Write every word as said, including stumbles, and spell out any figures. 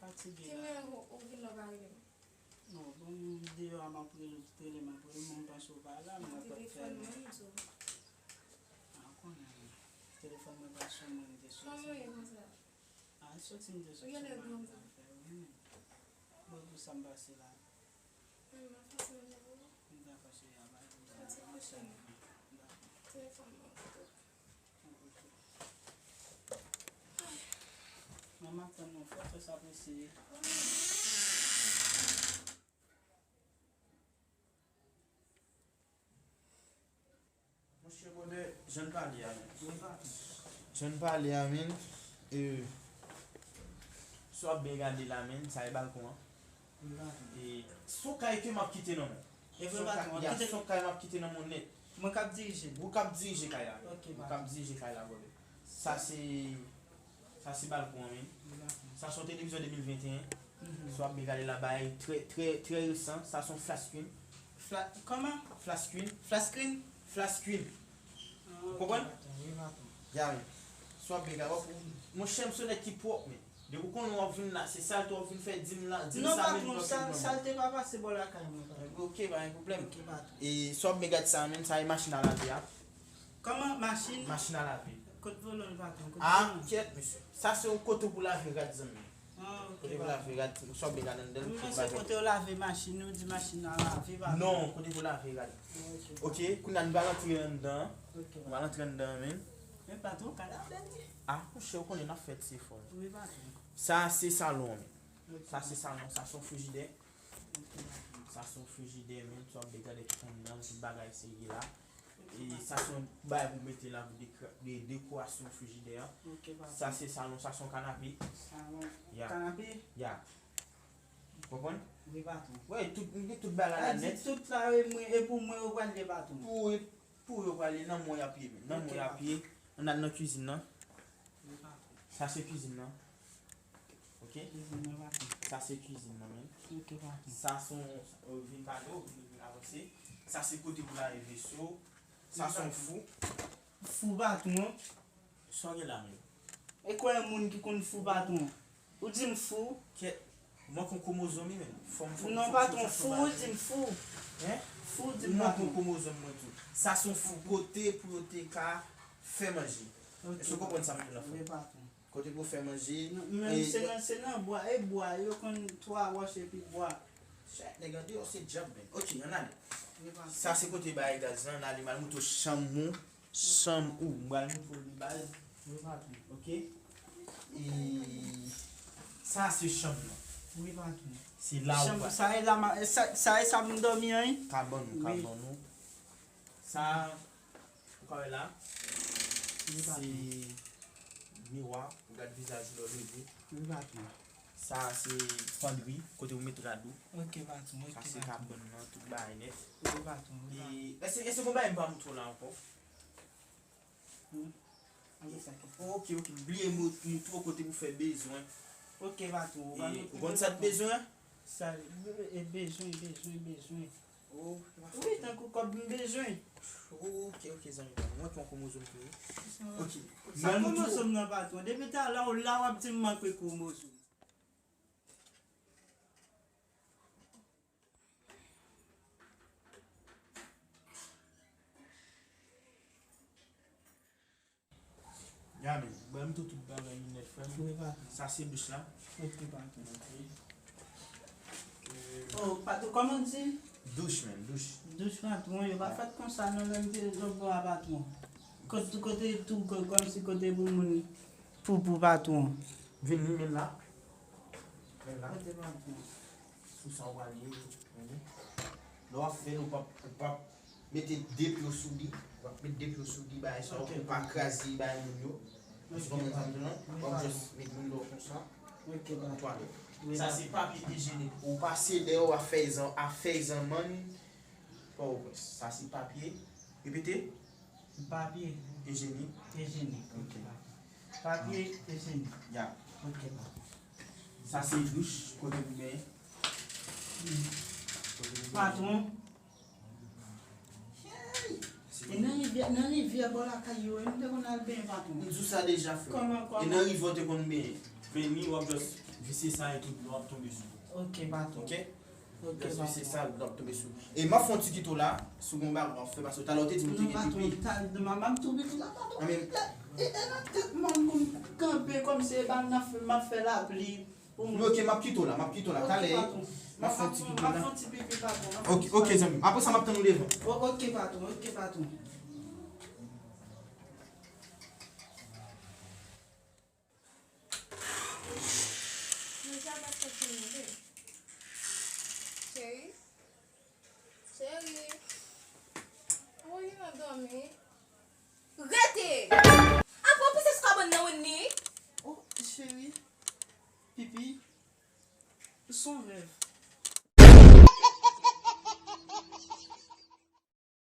Fatige la. Ki mwen ou, ou vin la ou pa rele m? Non, bon, m deyò a, m ap rele w, rele m ap rele w, mwen panse w pa la, mwen pa t fè anyen. Telefòn mwen, m di w. A, w konnen, wi. Telefòn mwen pa sonnen, m te soti. Kòman w ye konsa? A, soti m te soti, m pa nan afè, wi, men. Bon, pou sa m pase la. Wi, m ap pase nan japo. M ta pase a, ba, m ta pase a. Telefòn mwen kote? Mwen m ap tann nou, fò fè sa prese. Monchè, brother, jan n pale a, men. Jan n pale a, men. E, si w ap byen gade la, men, sa e balkon an. E, se yon kay ke m ap kite nan men. E vre, patwon, se yon kay m ap kite nan men w nèt. Mwen k ap dirije. Ou k ap dirije kay la. Ok, patwon. Ou k ap dirije kay la, brother. Sa se, sa se balkon an, men. Sa se yon televizyon de mil venteyen. Si w ap byen gade la, bagay trè, trè, trè resan. Sa se yon flat screen. Flat, kòman? Flat screen. Flat screen? Flat screen. Ou konprann? Wi, patwon. Ya, men. Si w ap byen gade, w ap, monchè, m se yon nèg ki pwòp, men. Depi w konnen w ap vin la, se salte w ap vin fè, di m la, di m sa menm. Non, patwon, salte pa pase bò lakay mwen, patwon. Ok, pa gen pwoblèm. Ok, patwon. E si w ap byen gade sa menm, sa e machin a lave a. Kòman machin? Machin a lave. Kot volon l, patwon? Kot volon? A, kyèt, mesye. Sa se yon kote pou lave rad, zanmi. Ah, ok, patwon. Kote pou lave rad, si w ap byen gade anndan l, tout bagay. Wi, men se kote yo lave machin, ou di machin nan lave, patwon. Non, kote pou lave rad. Ok. Ok, kounye a nou pral antre anndan. Ok. Nou pral antre anndan, men. Men patwon, ka la bèl wi. Ah, monchè, ou konnen n ap fè ti efò. Wi, patwon. Sa se salon an, men. Ok. Sa se salon, sa se yon frijidè. Ok, patwon. Sa se yon frijidè, men, si w ap byen gade tout anndan, tout bagay serye la. E sa se yon bagay pou mete la pou dekra-, de-, dekorasyon frijidè an. Ok, patwon. Sa se salon, sa se yon kanape. Salon. Ya. Kanape? Ya. Ou konprann? Wi, patwon. Wi, tout, m gen tout bagay la nèt. Sa di tout sa, e mwen, e pou mwen, yo pral ye, patwon. Pou, pou yo pral ye, nan mwen y ap ye, men. Nan mwen y ap ye. Ann al nan kwizin nan. Wi, patwon. Sa se kwizin nan. Ok? Kwizin nan, patwon. Sa se kwizin nan, men. Ok, patwon. Sa se yon, vin pale w, vin, vin avanse. Sa se kote pou lave veso. Sa se yon fou. Fou, patwon. Sa w gen la menm? E kwè yon moun ki konn fou, patwon? Ou di m fou? Kèt, manke yon kwomozòm wi, men. Fò m fè. Non, patwon, fou, ou di m fou. Hein? Fou, ou di m patwon. Manke yon kwomozòm, mwen tou. Sa se yon fou kote pou yo te ka fè manje. Ok. Èske w konprann sa m di w la, frè? Wi, patwon. Kote pou fè manje. Non, men e, se nan, se nan bwa, e bwa, yo konn twa wòch epi bwa. Chak nèg andeyò se djab, men. Ok, ann ale. Wi, patwon. Sa se kote bay gaz lan, ann ale, m al montre w chanm ou. Chanm ou, m pral montre w li baz. Wi, patwon. Ok? E sa se chanm nan. Wi, patwon. Se la ou chanm, pa sa e la, ma-, sa, sa e sa m dòmi an, wi. Kabann ou, wi, kabann ou. Sa, ou ka wè la. Wi, patwon. Se miwa, ou gad vizaj ou lè w leve. Wi, patwon. Sa se pandri, kote ou met rad ou. Ok, patwon, ok, patwon. Sa se kabann nan, tout bagay nèt. Wi, patwon, wi, patwon. E, èske, èske gon bagay m pa montre w la ankò? Hmm. Ann fè sa, kèt. Ok, ok. Bliye mou-, mouton kote pou fè bezwen. Ok, patwon. Ou konn sa t bezwen? Sa, e, bezwen, bezwen, bezwen. Oh, wi, tankou kòb m bezwen. Ok, ok, zanmi pa m. Mwen pran kwomozòm tou wi. Ok. Sa kwomozòm nan, patwon? Depi talè w la, w ap di m manke kwomozòm. Ya, men, ban m tou tout bagay li nèt, frè m. Wi, patwon. Sa se douch la. Ok, patwon. Ok. Oh, patwon, kòman di? Douch, men, douch. Douch, patwon, yo pa fèt konsa, non, lè m te lòt bò a, patwon. Kote, kote tou, kò-, kòmsi kote pou moun, pou, pou patwon. Vin limen la. Vin la. Kote patwon? Sou sa w pral ye, wi. Lè w ap fè l, ou p ap, ou p ap mete de pye w sou li. Ou p ap mete de pye w sou li, bagay sa yo, pou w pa kraze bagay moun yo. Ou konprann sa m di w lan? W ap just met moun dèyè w konsa. Ok, patwon. Twalèt. Sa se papye ijyenik. Ou pase dèyè w a fèy zan-, a fèy zanmann. Pòtoprens. Sa se papye. Repete. Papye. Ijyenik. Ijyenik. Ok. Papye ijyenik. Ya. Ok, patwon. Sa se douch, kote pou benyen. Hmm. Kote pou benyen. Patwon. Hey! E nan rivyè, nan rivyè bò lakay yo, e nou te konn al benyen, patwon. M di w sa deja, frè. Kòman, kòman? E nan rivyè w te konn benyen. Vini, w ap just vise sa epi w ap tonbe sou. Ok, patwon. Ok? Ok, patwon. Just vise sa, w ap tonbe sou. E m ap fè yon ti kite w la, si w gen yon bagay w ap fè, paske talè w te di m ou te gen pipi. Non, patwon, talè, m ap tou pipi la, patwon. E, e, e nan tèt mwen m kanpe kòmsi e bal m ap fè lapli. Bon, ok, m ap kite w la, m ap kite w la. Talè, m ap fè yon ti pipi la. M ap fè yon ti pipi, patwon. Ok, ok, zanmi m. Apre sa, m ap tann ou devan. Ok, patwon, ok, patwon. Cheri? Cheri? Cheri? Ou gen nan dòmi? Rete! Apa w pise sou kabann nan, Wendy? Oh, cheri. Pipi. Se yon rèv.